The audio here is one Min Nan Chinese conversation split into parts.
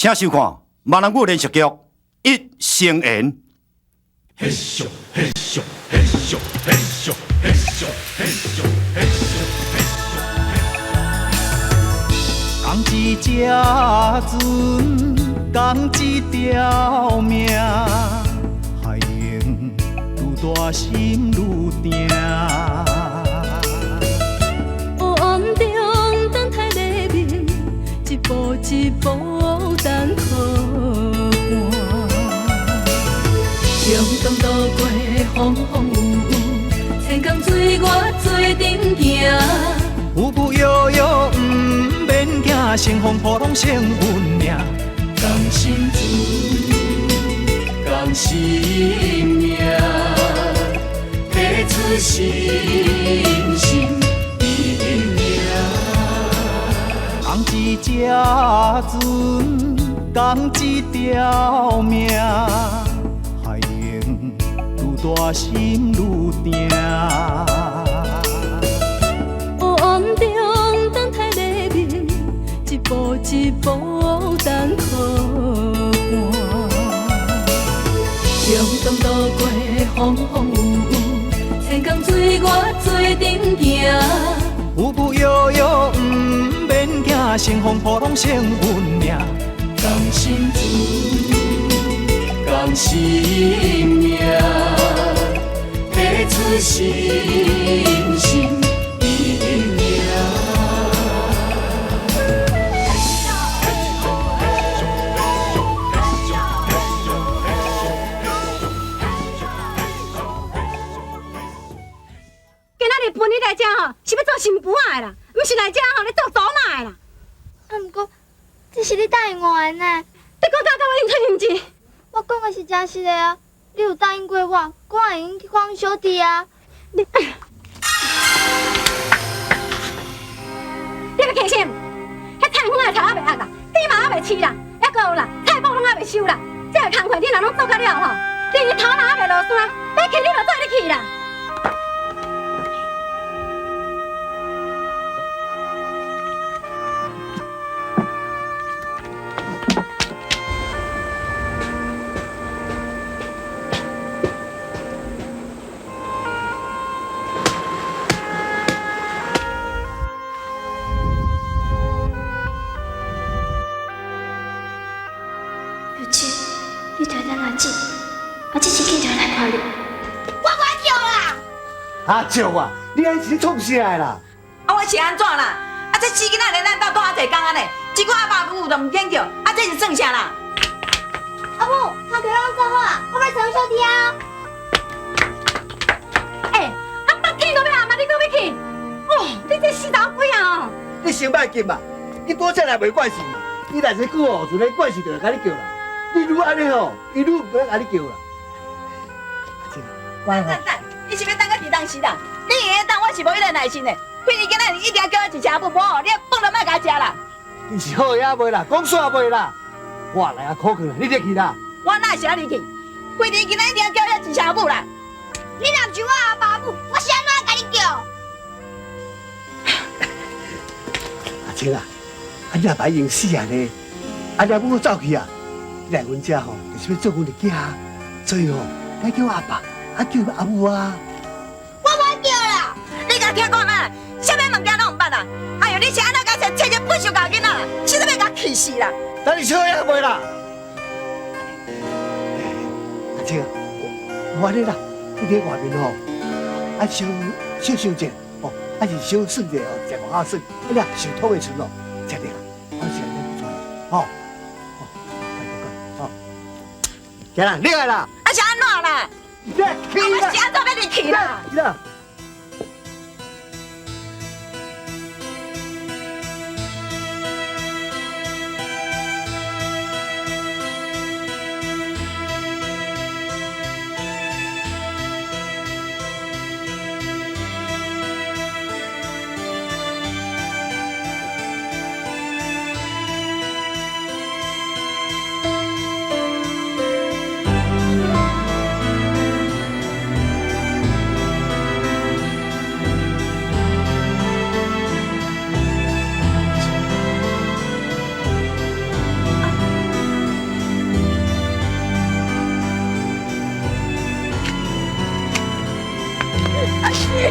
請收看閩南語連續劇《一生緣》。嘿咻嘿咻嘿咻嘿咻嘿咻嘿咻嘿咻嘿咻。仝一隻船，仝一條命，海湧愈大心愈定。黑暗中等待黎明，一步一步等靠岸。勇敢渡過風風雨雨，千江水我做陣行。浮浮搖搖毋免驚，乘風破浪勝運命。仝心船，仝心命，彼此心心意命。仝一隻船，仝一條命，海湧愈大心愈定。黑暗中等待黎明，一步一步等靠岸。勇敢渡過風風雨雨，千江水我做陣行。浮浮搖搖毋免驚，乘風破浪勝運命。仝心船，仝心命，彼此心心意命。今仔日分你來遮吼，是欲做新婦仔的啦，毋是來遮吼咧做祖媽的啦。啊，毋過這是你答應我的呢。你講甲我認出認真？我講的是真實的啊！你有答應過我，講會用去看阮小弟啊。你欲去啥？彼菜園仔的頭猶未壓啦，豬嘛猶未飼啦，猶閣有啦，菜脯攏猶未收啦。這个工課你若攏做甲了吼，日頭若猶未落山，欲去你就做咧去啦。玉芝，你著等阿姊，阿姊真緊就來看你。我無愛叫啦！阿叔啊，你按是咧創啥的啦？啊，我是按怎啦？啊，這死囡仔連咱兜蹛遮濟工按呢，這久阿爸母都毋肯叫，啊，這是算啥啦？阿母，工課攏做好啊，我欲找小弟啊！欸，啊，北天都欲暗啊，你閣欲去？哦，你這死查某鬼啊！你先莫急嘛，你拄才來袂慣勢嘛，你若這久哦，自然慣勢就會共你叫啦。你愈按呢吼，伊愈毋敢共你叫啦。阿姊，乖吼。等等，你是欲等到佇當時啦？你會用等，我是無彼个耐心的。虧你今仔日一定叫我一聲母，無你飯都莫共我食啦。你是好也袂啦，講煞袂啦。我來啊，苦去啦，你入去啦。我哪是按呢去？虧你今仔一定叫我一聲母啦。你若毋是我阿爸母，我是按怎共你叫？阿青啊，啊你若歹用死啊呢？啊你阿母走去啊，你來阮遮吼，就是欲做阮的囝，所以吼，該叫阿爸，啊叫阿母啊。我無愛叫啦！你共聽講啊？啥物物件攏毋捌啊？哎喲，你是按怎共說，切一不守教囡仔啦？實在欲共氣死啦！等你笑也袂啦。阿青啊，我按呢啦，你佇外面吼，啊小小想者哦，啊是小算者哦，食外口算，啊你想通的時陣哦，食著啦，我是按呢不錯啦，吼，哦，乖乖乖，吼，行啦，你來啦。啊是按怎啦？你去啦！我是按怎欲入去啦？去啦！玉阿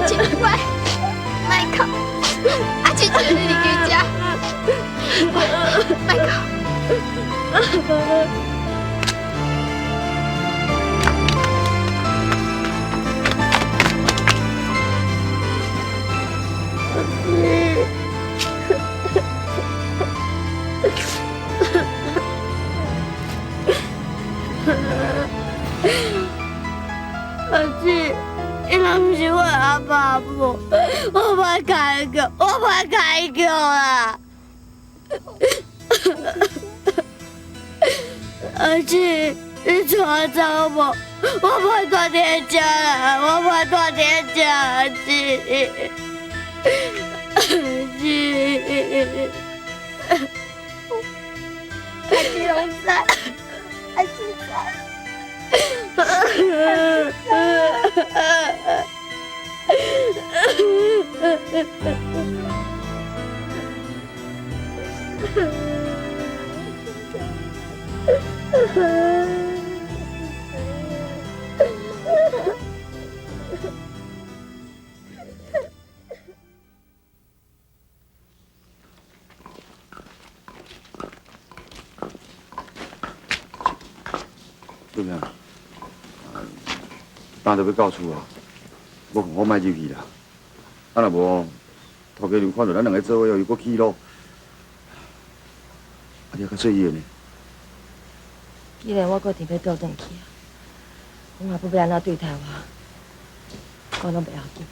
姊，乖，莫哭，阿姊就你伫遮，乖，莫哭。阿姊，伊若毋是我阿爸阿母，我袂开叫，我袂开叫啦。阿姊，你带我走无？我袂住伫遮啦，我袂住伫遮，阿姊。阿姊，阿姊拢知，阿姊知。对不对？今就欲到厝啊，无我莫入去啦。啊，若无，头家娘看著咱两个做伙，又阁起怒。啊，你犹较细意呢？既然我阁定欲倒转去啊，阮阿母欲按怎对待我，我拢袂要紧。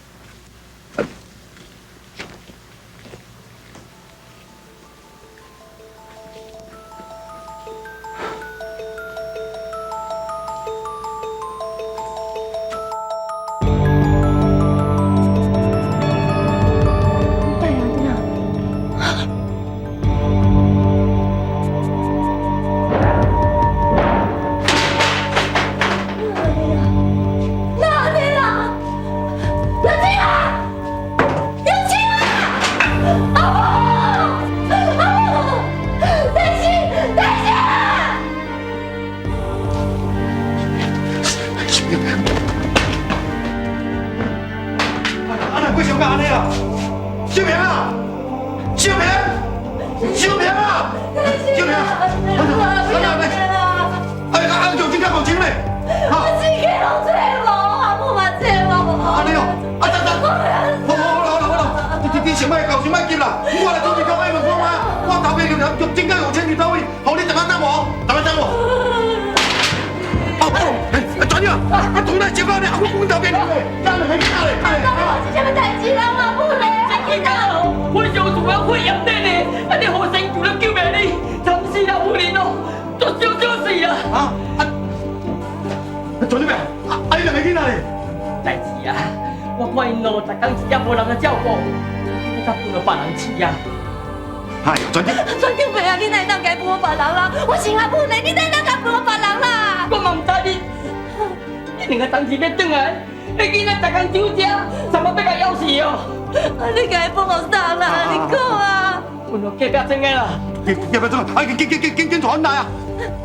隔壁转来，啊，紧紧紧紧紧传来啊！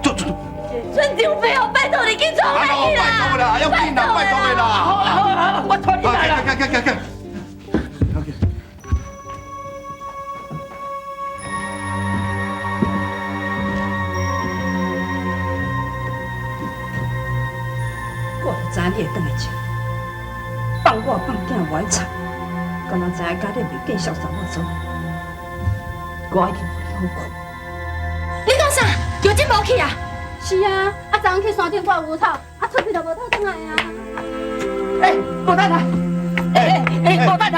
走走走。村长伯哦，拜托你紧传来啦！拜托啦，要紧啦，拜托的啦！好啦好啦好啦，我传你来啦。行行行行。我就知你会转来这，放我放囝无爱睬，敢若知影家你袂见小查某做，我一定予你好看。你讲啥？玉珍无去啊？是啊，啊，昨昏去山顶挂牛草，啊，出去就无倒转来啊。欸，无太太，欸，无太太，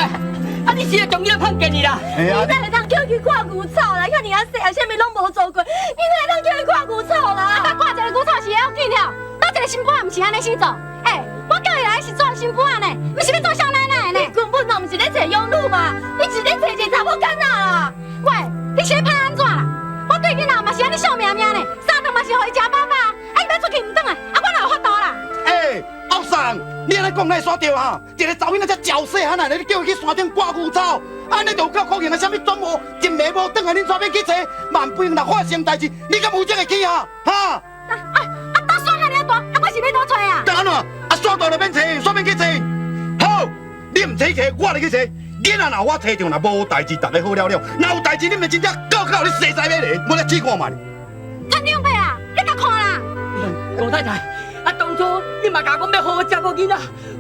啊，你是会将伊来碰见伊啦？你哪会当叫伊挂牛草啦？遐尔仔细啊，啥物拢无做过，你哪会当叫伊挂牛草啦？啊，挂一个牛草是会要紧了，倒一个新妇仔毋是按呢先做。欸，我叫伊来是做新妇仔呢，毋是欲做少奶奶呢。你根本就毋是咧揣养女嘛，你是咧揣一个查某囡仔啦。喂，你是咧拍按怎啦？我对囡仔嘛是按呢惜命命呢，三顿嘛是予伊食饱饱，啊伊欲出去毋转来，啊我哪有法度啦？欸，后生，你按呢讲哪会煞对哈？一个查某囡仔遮娇细汉啊，你叫伊去山顶挂牛草，按呢就有够可能啊！啥物转无一暝无转来，恁怎欲去揣？万不用若发生代志，你敢有责会去啊？哈？啊啊！倒雪遐爾大，啊我是欲佗揣啊？當按怎？啊雪大就免揣，雪免去揣。好，你毋揣揣，我來去揣。囡仔若我揣著，若無代誌，逐家好了了；若有代誌，你咪真正告告你西西欲來，我來試看覓。村長伯啊，你共看啦！吳太太，啊當初你嘛共我講欲好好照顧囡仔，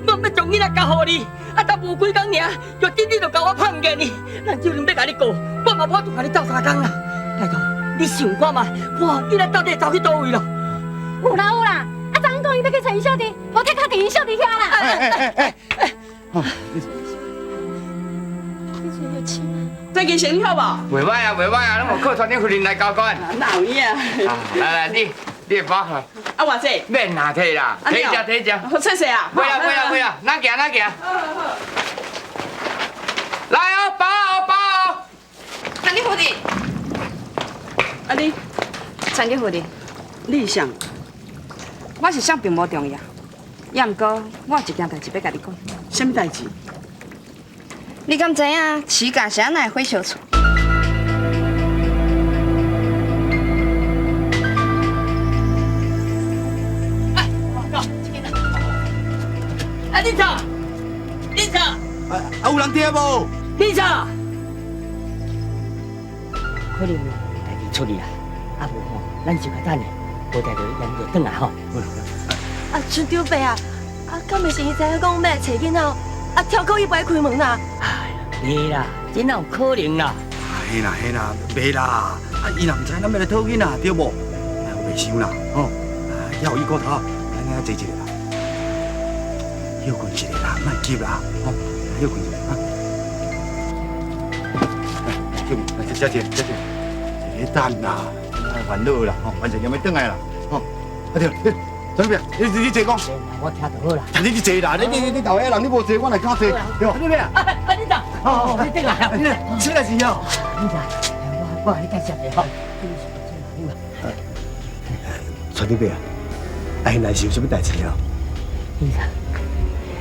我欲將囡仔交予你，啊才無幾工爾，就真你就共我放見你，咱就算欲共你告，我嘛無法度共你鬥相共啦。拜託，你想看覓，看囡仔到底走去佗位咯？有啦有啦，啊昨昏講伊欲去揣𪜶小弟，無鐵殼佇𪜶小弟遐啦。哎哎哎哎！最近生意好無？袂歹啊，袂歹啊，攏有靠傳長夫人來交關。哪有影？來來，你你的包來。啊，偌濟？免啦，提啦，提食提食。好，謝謝啊。袂啦袂啦袂啦，咱行咱行。來哦，包哦包哦。陳長夫人。啊你？陳長夫人。你是誰？我是誰並無重要，也毋過我有一件代誌欲共你講。啥物代誌？你敢知影市價是按怎會火燒厝？啊，你走，你走。啊，有人聽無？你走。可能代誌出去啦，啊無吼，咱就較等下，無代誌咱就轉來吼。啊，村長伯啊，啊，敢袂是伊知影講欲來揣囡仔，啊，跳過伊袂開門啦？袂啦，這哪有可能啦？嘿啦嘿啦，袂啦，啊，伊若毋知咱欲來討囡仔，對無？哎，我袂想啦，吼，啊，猶有伊骨頭，咱來坐一下啦，歇睏一下啦，莫急啦，吼，歇睏一下啊。來，這邊，來這這這這，一個等啦，莫煩惱啦，吼，反正也欲轉來啦，吼，啊對，陳伯，你坐講，我聽就好啦。你去坐啦，你樓下人你無坐，我來敢坐，對無？你咩啊？啊，你走，哦，你轉來，你什麼代誌哦？你走，我共你介紹一下吼。傳長伯啊，啊，現在是有啥物代誌哦？你走，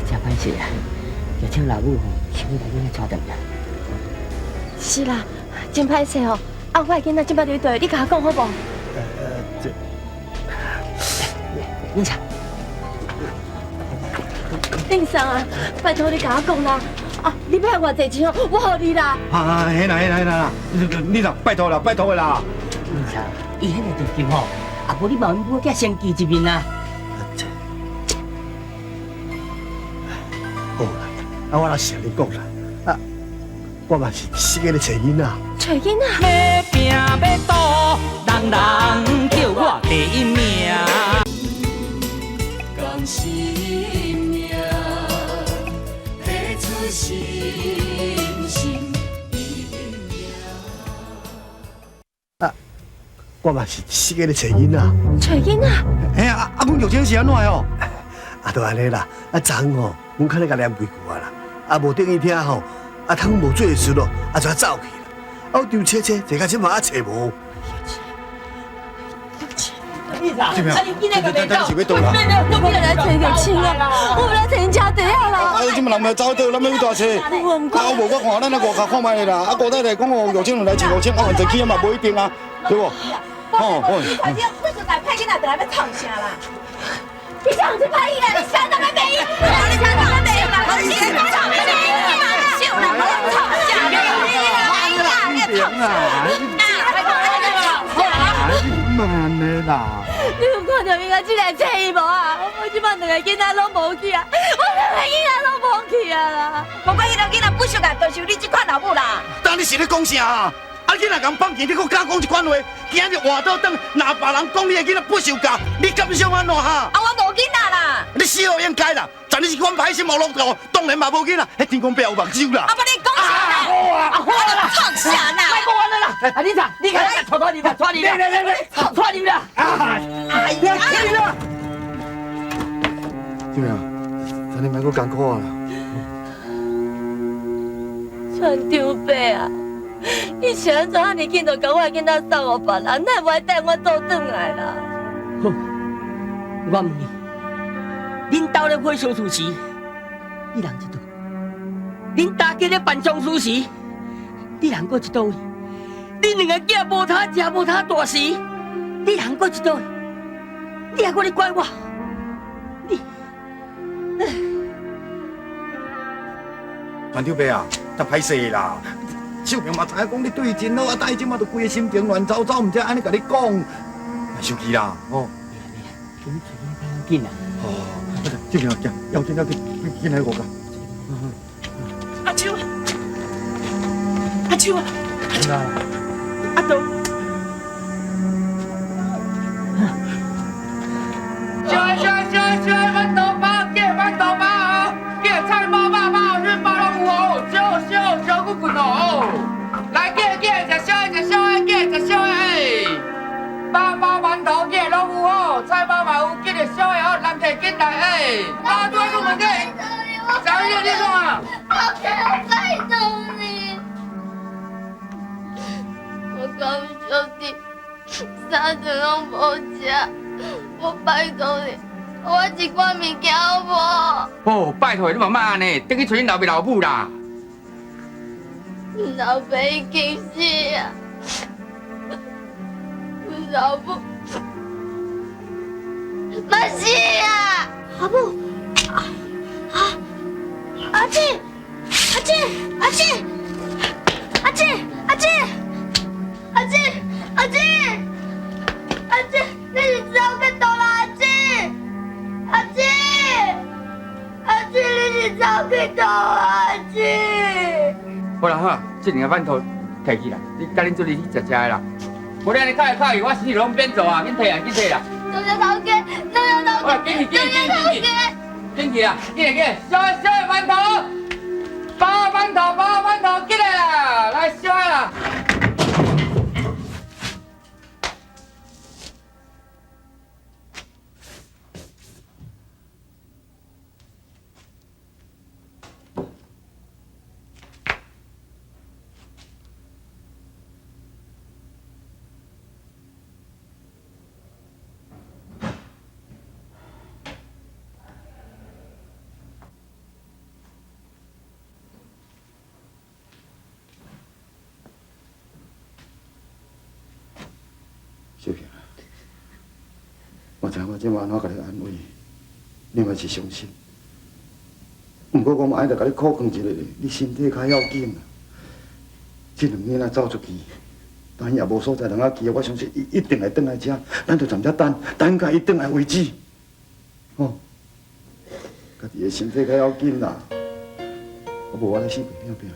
真歹勢啊！玉清老母吼，想欲共囡仔帶轉來。是啦，真歹勢哦。啊，我的囡仔這擺佇佗，你共我講好無？這，你走。林桑啊，拜託你共我講啦！啊，你欲偌濟錢哦，我予你啦。啊，嘿啦嘿啦嘿啦，你啦，拜託啦，拜託啦。林桑，伊彼個著急吼，啊無你嘛阮母囝先見一面啊。好啦，啊我若是按呢講啦，啊，我嘛是死咧揣囡仔。揣囡仔。欲拼欲賭，人人叫我第一名。共性命，提出信心。啊，我嘛是死咧揣囡仔。揣囡仔。嘿啊，啊，阮玉清是按怎的哦？啊，就按呢啦。啊，昨昏吼，阮較咧共念幾句啊啦。啊，無等伊聽吼，啊，趁阮無做的時咯，啊，就走去啦。啊，我就揣揣，揣到這嘛啊揣無。你咋？啊，你囡仔個袂走，我欲來揣玉清啊！我欲來揣𪜶家弟仔啦！啊，這馬人欲走佗，咱欲去佗揣？我毋啊，無我看咱來外口看覓啦。啊，郭太太講哦，玉清來揣五千，啊，反正去嘛無一定啊，對無？吼，你快點，快出來派囡仔轉來欲創啥啦？你啥子歹伊啦？你啥都欲罵伊？你啥都欲罵伊啦？你啥都欲罵伊啦？笑啦！我創啥？你啦！你創啥？慢的啦！你有看著伊共這來揣伊無啊？我這擺兩个囡仔攏無去啊！我兩个囡仔攏無去啊啦！無怪彼个囡仔不熟啊，就是你這款老母啦！當你是咧講啥啊？啊，囡仔共放棄，你閣敢講這款話？今日活倒轉，若別人講你的囡仔不受教，你感想按怎哈？啊，我無囡仔啦！你死好應該啦！昨日是阮歹心無落道，當然嘛無囡仔，彼天公伯有目睭啦！啊，無你講啥啦？好啊，好啦，創啥啦？莫講按呢啦！啊，你咋？你看，帶帶入啦，帶入啦，來來來，帶入啦！哎呀，起啦！怎樣？咱你莫閣艱苦啊啦！船長伯啊，你是按怎遐爾緊就共我的囡仔送予別人？哪會無愛帶我倒轉來啦？好，我問你，恁兜咧火燒厝時，你人佇佗？恁大家咧辦喪事時，你人閣佇佗位？恁兩个囝無通食無通大時，你人閣佇佗位？你还阁咧怪我？你，团长伯啊，较歹势啦。秀萍嘛知影讲你对伊真好，啊，但伊这马就规个心情乱糟糟，毋知按呢共你讲，莫生气啦，吼。紧啦。哦，秀萍啊，要紧要紧，紧来我家。阿秋，阿秋啊，阿东。小小小小馒头包，叫馒头包哦，叫菜包、肉包、面包拢有哦，烧烧烧骨骨哦。来，叫叫食烧的，食烧的，叫食烧的。包包馒头叫拢有哦，菜包嘛有，叫个烧的哦，人客紧来哎。啊，对，我问你，小玉你创啊？我拜托你，我讲兄弟，三顿拢无食，我拜托你，我一寡物件好无？哦，拜托你嘛莫按呢，转去揣恁老爸老母啦。老爸已经死啊，老母嘛死啊！阿母，阿阿姊，阿姊，阿姊，阿姊，阿姊，阿姊，阿姊，阿姊，你是走去佗啦？阿姊，阿姊，阿姊，你是走去佗啦？阿姊。好啦好，这两个馒头提起来，你佮恁做伙去食食的啦。无你按呢敲来敲去，我生意拢变做啊！紧提啊，紧提啦！多谢头家，多谢头家，紧去，紧去，紧去，紧去啊！紧来紧来，烧的烧的馒头，包馒头，包馒头，紧来啦，来烧的啦！秀萍啊，我知影我这马按怎共你安慰，你嘛是伤心。毋过我嘛爱来共你苦劝一下咧，你身体较要紧啊。这两个囡仔走出去，等伊也无所在通仔去，我相信伊一定会转来遮，咱就踮遮等，等到伊转来为止。吼，家己的身体较要紧啦，我无我来死拼拼。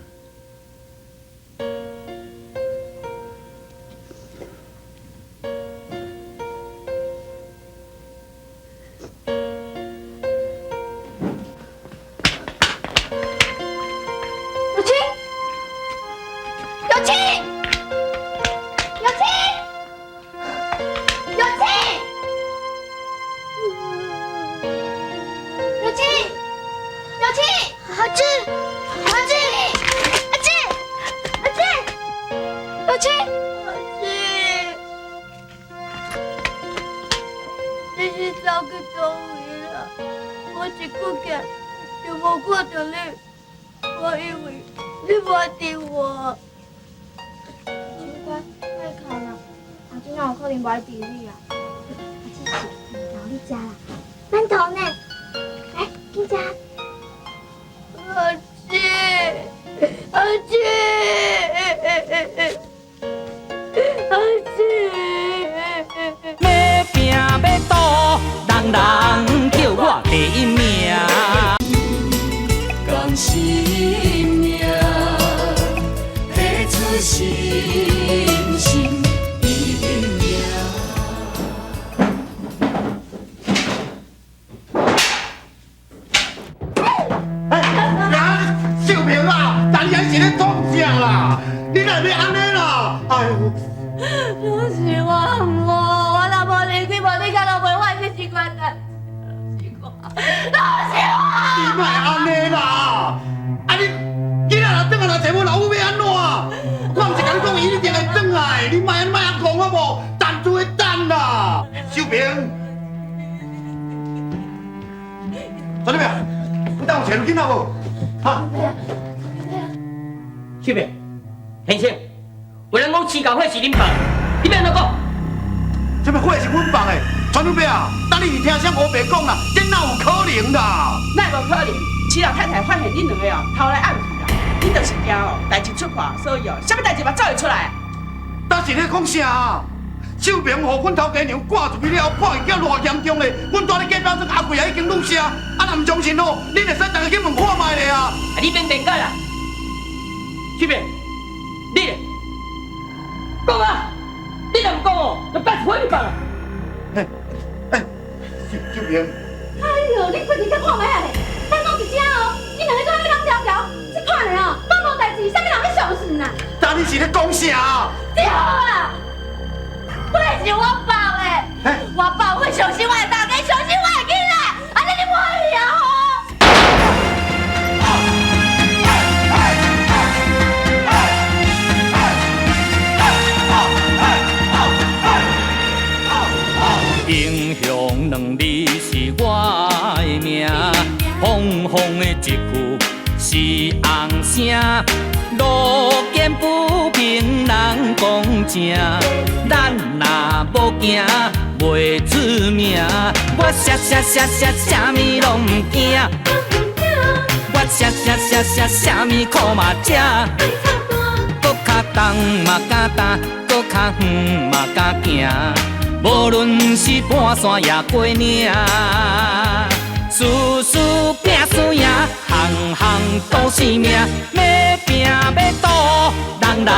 秀萍，先生，有人讲饲狗火是恁放，你欲按怎讲？啥物火是阮放的？传女伯啊，当你是听啥乌白讲啦？这哪有可能啦？哪无可能？徐老太太发现恁两个哦，偷来暗去啦，恁就是惊哦，代誌出破，所以哦，啥物代誌嘛走會出來。當時咧講啥啊？秀明予阮頭家娘趕出去了後，破去叫偌嚴重咧。阮蹛咧隔壁庄阿貴也已經女聲，啊若毋相信哦，恁會使逐家去問看覓咧啊！啊，你免辯解啦，秀明，你咧講啊！你若毋講哦，就變毀你吧啦！秀秀明，哎呦，你規日才看覓啊咧？咱講佇遮哦，你兩個閣按呢攏條條，這款的哦，攏無代誌，啥物人欲相信啊？當你是咧講啥啊？對啦，我是我爸的，我爸會相信我的大家，相信我的囡仔，按呢你滿意啊吼？英雄兩字是我的名，風風的一句是紅聲，路見不平人講正，咱若無驚袂出名，我啥啥啥啥啥物攏毋驚，我啥啥啥啥啥物苦嘛食，閣較東嘛敢擔，閣較遠嘛敢行。無論是盤山抑過嶺，事事拼輸贏，項項都是命。欲拼欲賭，人人